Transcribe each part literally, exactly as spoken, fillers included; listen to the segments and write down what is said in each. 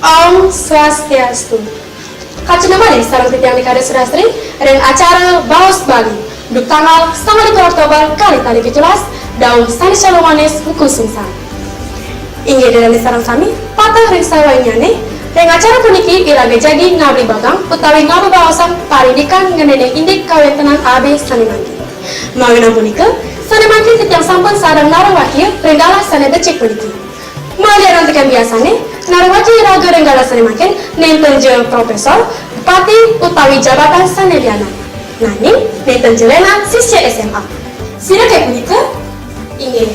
Om Swastiastu. Kacunduk malih sareng titiang Nikades Sudastri ring acara Baos Bali, duk tanggal sanga likur Oktober kalih tali pitulas, daum sane salu manis kusungsang. Inggih, Ida dane sareng sami pateh ring sawayannyane, ring acara puniki iraga jagi ngabli bagang utawi ngabebaosang parindikan ngeninin indik kawentenan abe sane mangkin. Mawinan punika, sane mangkin titiang sampun sareng narawakya ring galah sane becik puniki. Malih antuk biasane, narawakya iraga ring galah sane mangkin nenten ja profesor, bupati, utawi jabatan sane lianan. Nanging nenten ja lenan sisya S M A. Sira ke punika? Inggih.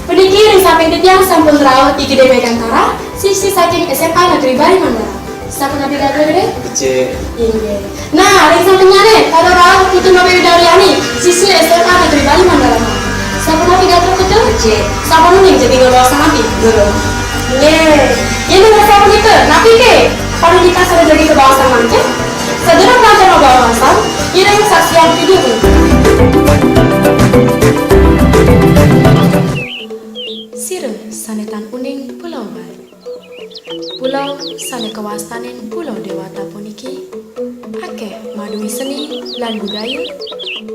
Puniki ring samping titiang sampun rauh I Gede Megantara, sisya saking S M A Negeri Bali Mandala. Sapunapi gatra, Gede? Becik. Inggih. Nah, ring sampingnyane, pada rauh Putu Novi Widaryani, sisya S M A Negeri Bali Mandala. Sapunapi gatra, Putu? Becik. Sampun uning jagi ngabaosang napi? Durung. Nggih. Yen ora sapunika, napi ke? Parindikan sane jagi kabaosang mangkin? Sadurung prasida mabaos, iring saksian video puniki. Sira sane tan uning Pulau Bali. Pulau sane kawastanin Pulau Dewata puniki akeh madue seni lan budaya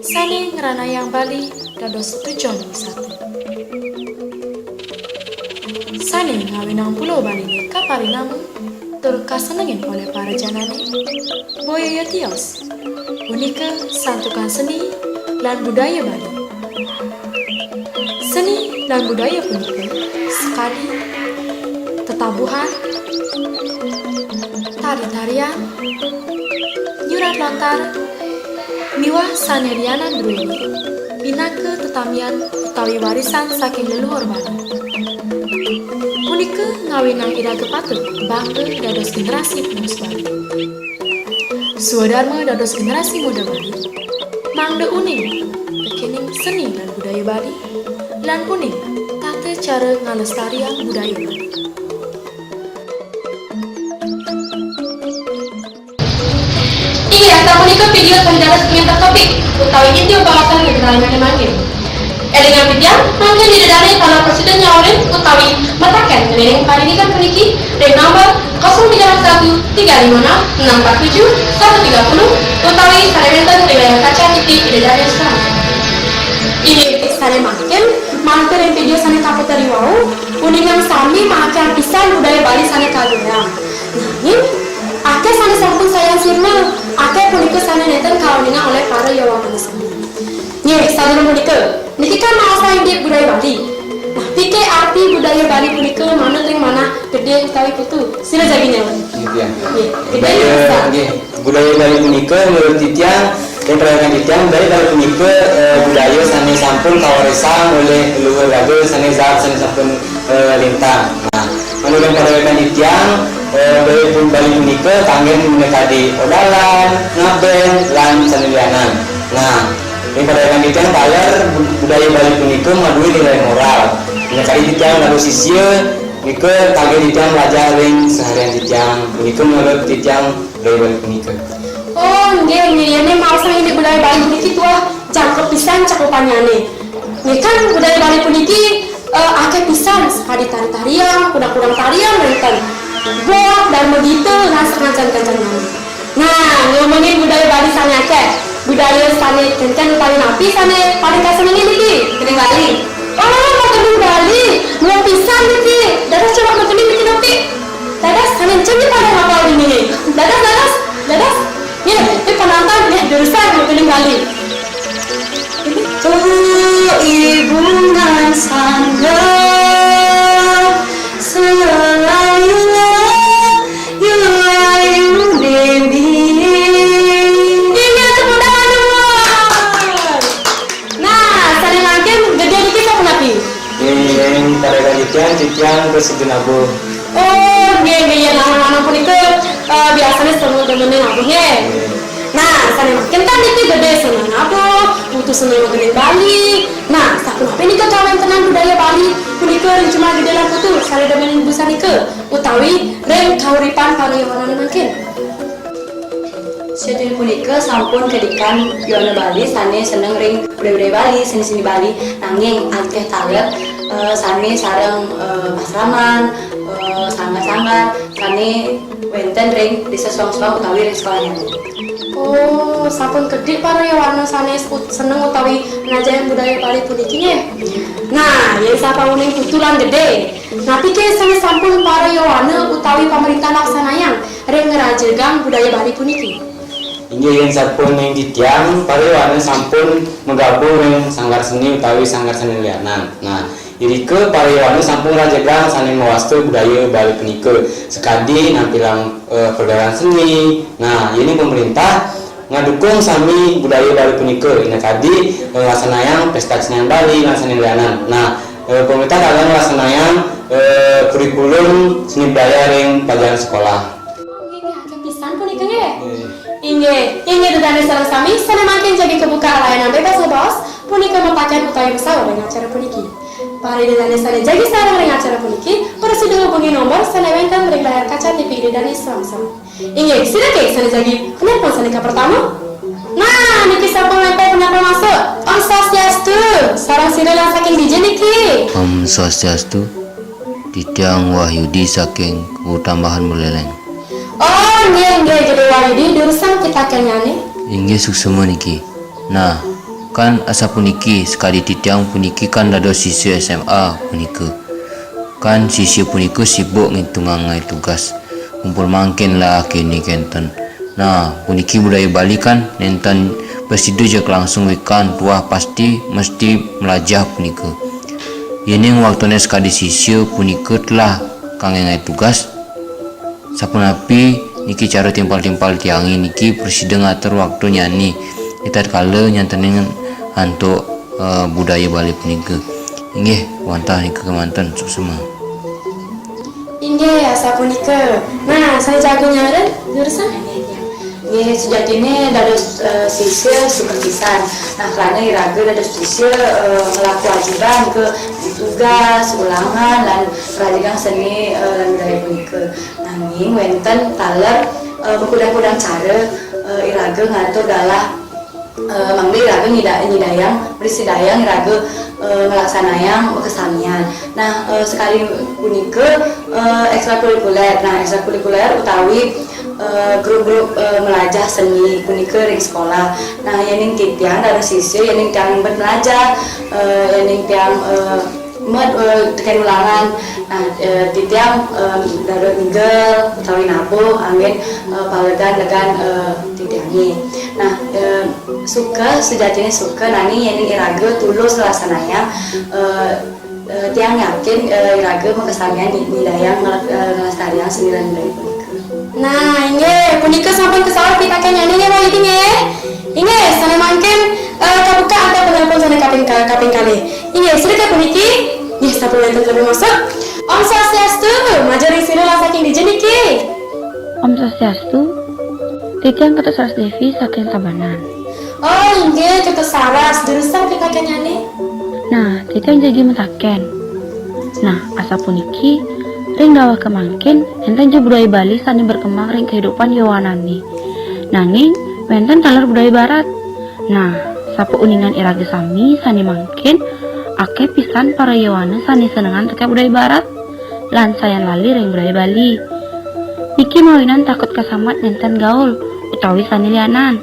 sane ngranayang Bali dados tujuan wisata. Sane ngawinang Pulau Baline kaparinama tur kasenengin olih para janane, boya tios. Punika santukan seni lan budaya Bali. Seni lan budaya punika sakadi tetabuhan, tari-tarian, nyurat lontar, miwah sane lianan druene pinaka tetamian utawi warisan saking leluhur Bali. Punika ngawinang iraga patut bangga dados generasi penerus Bali. Swadarma dados generasi muda Bali, mangda uning tekening seni lan budaya Bali, lan uning tata cara ngalestariang budaya Bali. Inggih, sapunika video sane dados pangenter topik utawi inti pembahasan ring ralingane mangkin. Elingang titiang, mangkin Ida dane taler prasida nyaurin utawi mataken ngenening parindikan puniki ring nomor kosong tiga satu tiga lima enam enam empat tujuh satu tiga puluh utawi sane wenten ring layar kaca T V Ida dane sami. Inggih, sane mangkin, mampir ring video sane kaputer iwau, uningang sami maakehang pisan budaya Bali sane kaluiang. Nanging, akeh sane sampun sayan sirna, akeh punika sane nenten kauningang olih para yowana sami. Nggih, sadurung punika, niki kan maosang indik budaya Bali. Napi ke arti budaya Bali punika manut ring manah Gede utawi Putu? Sira jagi nyaut. Nggih, Gede. Nggih, Gede. Nggih, budaya Bali punika menurut titiang, ring pandangan titiang, budaya Bali punika, eh, budaya sane sampun kawarisang olih leluhur raga sane saat sane sampun, eh, lintang. Nah, menurut pandangan titiang, eh, budaya pun Bali punika kanggen minakadi odalan, ngaben, lan sane lianan. Nah, ring pandangan titiang taler bu-, budaya Bali punika madue nilai moral. Minakadi titiang dados sisya, nika kangge titiang mlajah ring seharian titiang. Punika menurut titiang budaya Bali punika. Oh, nggih, nggih, yene maosang indik budaya Bali puniki tuah jangkep pisan cakupannyane. Nggih kan budaya Bali puniki, eh, akeh pisan sakadi tari-tarian, kudang-kudang tarian wenten. Goh, darma gita, lan sakancan-kancannyane. Nah, ngomongin budaya Bali sane akeh, budaya sane kenken utawi napi sane paling kasenengin niki? Makening Bali. Oh, makening Bali. Mula pisan niki. Dados coba makening niki napi? Dados sane encen niki pada hafal niki. Dados, dados, dados. Nggih, niki penonton nggih durusang makening Bali. Ini. Tuh ibu ngan sangga. Ing parekan titiang, titiang prasida nabuh. Oh, nggih, nggih, yen anak-anak punika, eh, biasane seneng demenan nabuh, nggih. Nah, sane mangkin kan niki gede seneng nabuh, putu seneng ngedenin Bali. Nah, sapunapi nika kawentenan budaya Bali punika ring jumah gede lan putu sane demenin busanika utawi ring kauripan para yowanane mangkin? Sadurung punika sampun kadikan yowana Bali sane seneng ring budaya-budaya Bali, seni-seni Bali, nanging akeh taler, eh, sami sareng, eh, pasraman, eh, sanggar-sanggar sane wenten ring desa soang-soang utawi ring sekolah nyanyi. Oh, sampun kedik para yowana sane ut-, seneng utawi ngajahang budaya Bali puniki nggih. Nah, yen sapamuning putu lan gede, napi ke sane sampun para yowana utawi pamarintah laksanayang ring ngrajegang budaya Bali puniki? Inggih, yen sampun ring titiang, para yowana sampun magabung ring sanggar seni utawi sanggar seni lianan. Nah, irika para yowana sampun ngrajegang sane mawasta budaya Bali punika, sakadi nampilang, eh, pergelaran seni. Nah, yening pemerintah ngadukung sami budaya Bali punika, inakadi, eh, nglaksanayang pesta kesenian Bali lan sane lianan. Nah, eh, pemerintah taler nglaksanayang, eh, kurikulum seni budaya ring pelajaran sekolah. Oh, nggih, nggih, akeh pisan punika, nggih. Nggih. Inggih, inggih, Ida dane sareng sami, sane mangkin jagi kabuka layanan bebas ngebaos, punika mataken utawi masaur ring acara puniki. Para Ida dane sane jagi sareng ring acara puniki, prasida hubungi nomor sane wenten ring layar kaca T V Ida dane sareng sami. Inggih, sira ke sane jagi penelpon sane kapertama? Nah, niki sampun wenten penelpon masuk. Om Swastiastu, sareng sira lan saking dija niki? Om Swastiastu. Titiang Wahyudi saking Kubutambahan, Buleleng. Oh, nggih, nggih, Gede Wahyudi, durusang pitakennyane. Inggih, suksema niki. Nah, kan asapuniki, sakadi titiang puniki kan dados sisya S M A punika. Kan sisya punika sibuk ngitungang tugas. Kumpul mangkin lah kene kenten. Nah, puniki budaya Bali kan nenten prasida jeg langsung wikan tuah pasti mesti melajah punika. Yening waktune sakadi sisya punika telah kangge ngae tugas, sapunapi niki cara timpal-timpal tiange niki prasida ngatur waktu nyane, ritatkala nyantenin antuk, eh, budaya Bali punika. Inggih, wantah nika kemanten, suksema. Inggih, asapunika. Nah, sane jaga nyareng, durusang. Nggih, sujatine dados, eh, sisya suka pisan. Nah, krana iraga dados sisya, eh, ngelah kewajiban ke tugas, ulangan, lan ngrajegang seni, eh, lan budaya punika. Nanging wenten taler, eh, makudang-kudang cara, eh, iraga ngatur galah, eh, mangda iraga nyida-, nyidayang, mrisidayang iraga, eh, nglaksanayang makasamian. Nah, eh, sakadi punika, eh, ekstrakurikuler. Nah, ekstrakurikuler utawi, eh, grup-grup, eh, melajah seni punika ring sekolah. Nah, yening titiang dados sisya, yening tiang mabet melajah, eh, yening tiang, eh, mabet, eh, teken ulangan. Nah, eh, titiang, eh, dados nigel utawi nabuh anggen, eh, palegan-legan, eh, titiange. Nah, eh, suka, sujatine suka, nanging yening iraga tulus nglaksanayang, eh, eh, tiang yakin, eh, iraga makasamian nyi-, nyidayang ngel-, eh, nglestariang seni lan budaya punika. Nah, inggih, punika sampun kasaur pitakennyane nggih, Pak Yudi nggih. Inggih, sane mangkin, eh, kabuka antuk penelpon sane kaping ka-, kaping kalih. Inggih, sira ke puniki. Nggih, sampun wenten lebih masuk. Om Swastiastu, majeng ring sira lan saking dija niki? Om Swastiastu. Titiang Ketut Saras Devi saking Tabanan. Oh, inggih, Ketut Saras, durusang pitakennyane. Nah, titiang jagi mataken. Nah, asapuniki, ring daweg kemangkin, enten ja budaya Bali sane berkembang ring kehidupan yowanane. Nanging, wenten taler budaya Barat. Nah, sapauningan iraga sami sane mangkin, akeh pisan para yowana sane senengan teken budaya Barat. Lan sayan lali ring budaya Bali. Niki mawinan takut kasambat nenten gaul utawi sane lianan.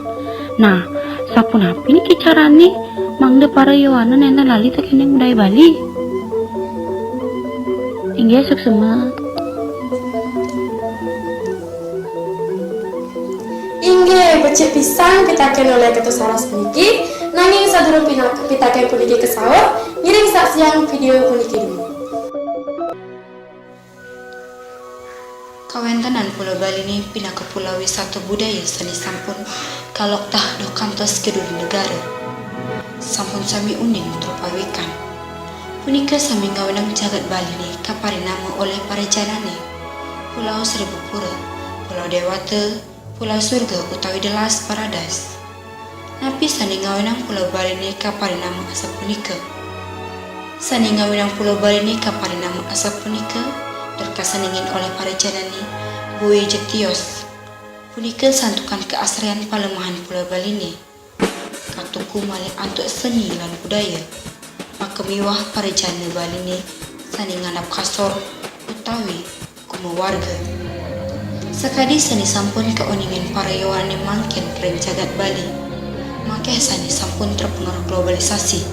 Nah, sapunapi niki carane mangda para yowana nenten lali tekening budaya Bali? Inggih, suksema. Inggih, becik pisan pitaken olih Ketut Saras puniki, nanging sadurung pinak-, pitaken puniki kasaur, ngiring saksiang video puniki dulu. Kawentenan Pulau Bali niki pinaka pulau wisata budaya sane sampun kaloktah duh kantos ke duri negara. Sampun sami uning tur pawikan. Punika sami ngawinang jagat Baliné kaparinama olih parajanané Pulau Seribu Pura, Pulau Déwata, Pulau Surga utawi The Last Paradise. Napi sané ngawinang Pulau Baliné kaparinama asapunika? Sané ngawinang Pulau Baliné kaparinama asapunika, tur kasenengin olih parajanané boya ja tios. Punika santukan kaasrian palemahan Pulau Baliné. Katuku malih antuk seni lan budaya, maka miwah parajana Baliné sané ngandap kasor utawi kumawarga. Sakadi sané sampun kauningin para yowanané mangkin ring jagat Bali, makéh sané sampun terpengaruh globalisasi.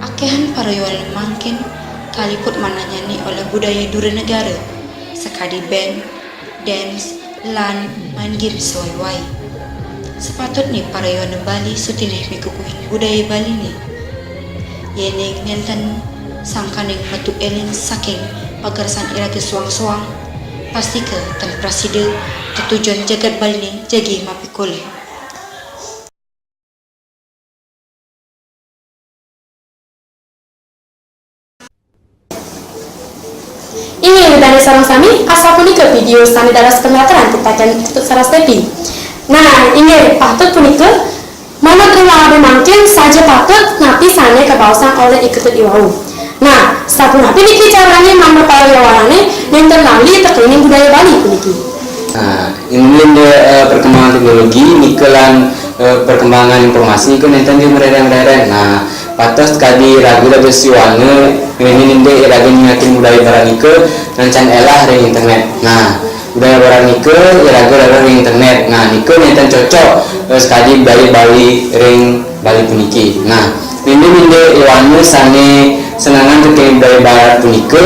Akéhan para yowanané mangkin kaliput manahnyane olih budaya dura negara, sakadi band, dance, lan main game sawai-wai. Sapatutne para yowana Bali sutilih mikukuhin budaya Baliné. Yening nenten sangkaning metu eling saking pagersan iraga soang-soang, pastika tan prasida tetujon jagat Baliné jagi mapikolih. Inggih, Ida dané sareng sami, asapunika video sané dados panglatar pitakén Ketut Saraswati. Nah, inggih, patut punika, manut ring lalabé mangkin saja patut napi sané kabaosang olih I Ketut iwau. Nah, sapunapi niki carané mangda para yowanané nénten lali tekening budaya Bali puniki? Nah, inggih, eh, perkembangan teknologi nika lan, eh, perkembangan informasi nika nénten ja mrereng-rereng. Nah, patos kadi raga dados yowana, ngéné indik iraga nyingakin budaya Bali nika ngancan elah ring internet. Nah, budaya Bali nika iraga dados ring internet. Nah, nika nénten cocok, eh, sakadi budaya Bali ring Bali puniki. Nah, indik-indik yowana sané senengan tekening budaya Barat punika,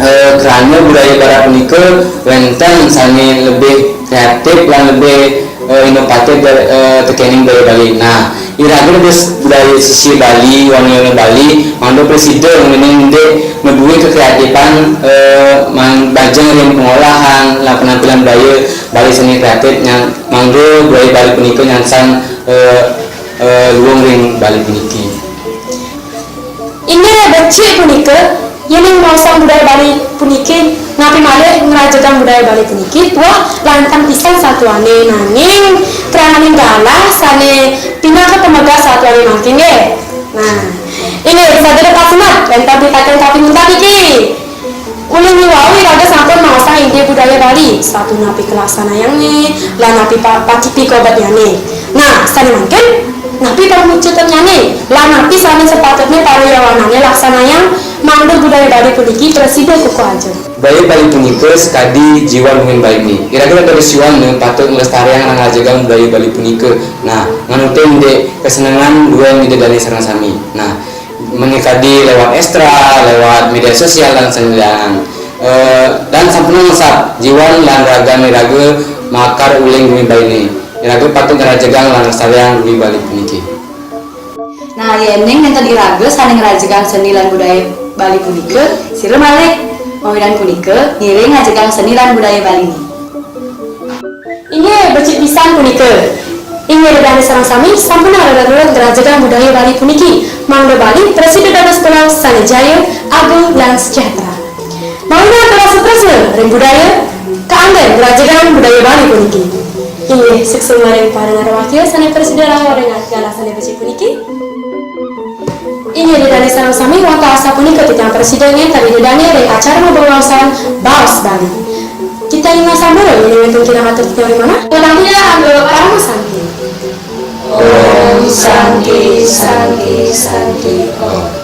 eh, krana budaya Barat punika wénten sané lebih kreatif lan lebih, eh, inovatif dari, eh, tekening budaya Bali. Nah, iraga dados budaya sisia Bali, yowana-yowana Bali, mangda prasida ngéné indik madué kekreatifan, eh, man-, majeng ring pengolahan lan penampilan budaya Bali sané kreatif, nyan-, mangda budaya Bali punika nyangsang, eh, eh, luung ring Bali puniki. Inggih becik punika, yening maosang budaya Bali puniki, napi malih ngrajegang budaya Bali puniki, tuah lantang pisan satuané, nanging krananing galah sané pinaka pamegah satuané mangkin nggih. Nah, inggih sageda pasemet wénten pitakén kaping untat niki. Ulun iwau iraga sampun maosang indik budaya Bali, sapunapi kalaksanayannyané, lan napi pa-, pakipi kobetnyané. Nah, sané mangkin, napi pamucutenyané, lan napi sané sapatutné para yowanané laksanayang mangda budaya Bali puniki prasida kukuh ajeng. Budaya Bali punika sakadi jiwa luhing Baliné. Iraga dados yowana patut nglestariang lan ngrajegang budaya Bali punika. Nah, nganutin indik kasenengan duén Ida dané sareng sami. Nah, mangkin kadi lewat ekstra, lewat media sosial lan sané lianan. Eh, lan sampunang ngesap jiwa lan ragan iraga makar uling gumi Baliné. Iraga patut ngrajegang lan nglestariang gumi Bali puniki. Nah, yéning nénten iraga sané ngrajegang seni lan budaya Bali punika, sira malih mawinan punika ngiring ngrajegang seni lan budaya Baliné. Inggih, becik pisan punika. Inggih, Ida dané sareng sami, sampunang rereh ngrajegang budaya Bali puniki, mangda Bali prasida dados pulau sané jaya, agung, lan sejahtera. Mawinan rasa tresna ring budaya, kaanggén ngrajegang budaya Bali puniki. Inggih, suksma ring para ngrawakya sané prasida rauh ring galah sané becik puniki. Inggih, Ida dané sareng sami, wantah asapunika titiang prasida ngénter Ida dané ring acara mabaos baos Bali. Kita ing sambara, yéning wénten kirang atur titiang ring manah. Titiang angga parama santi. Om Santi, Santi, Santi, Om.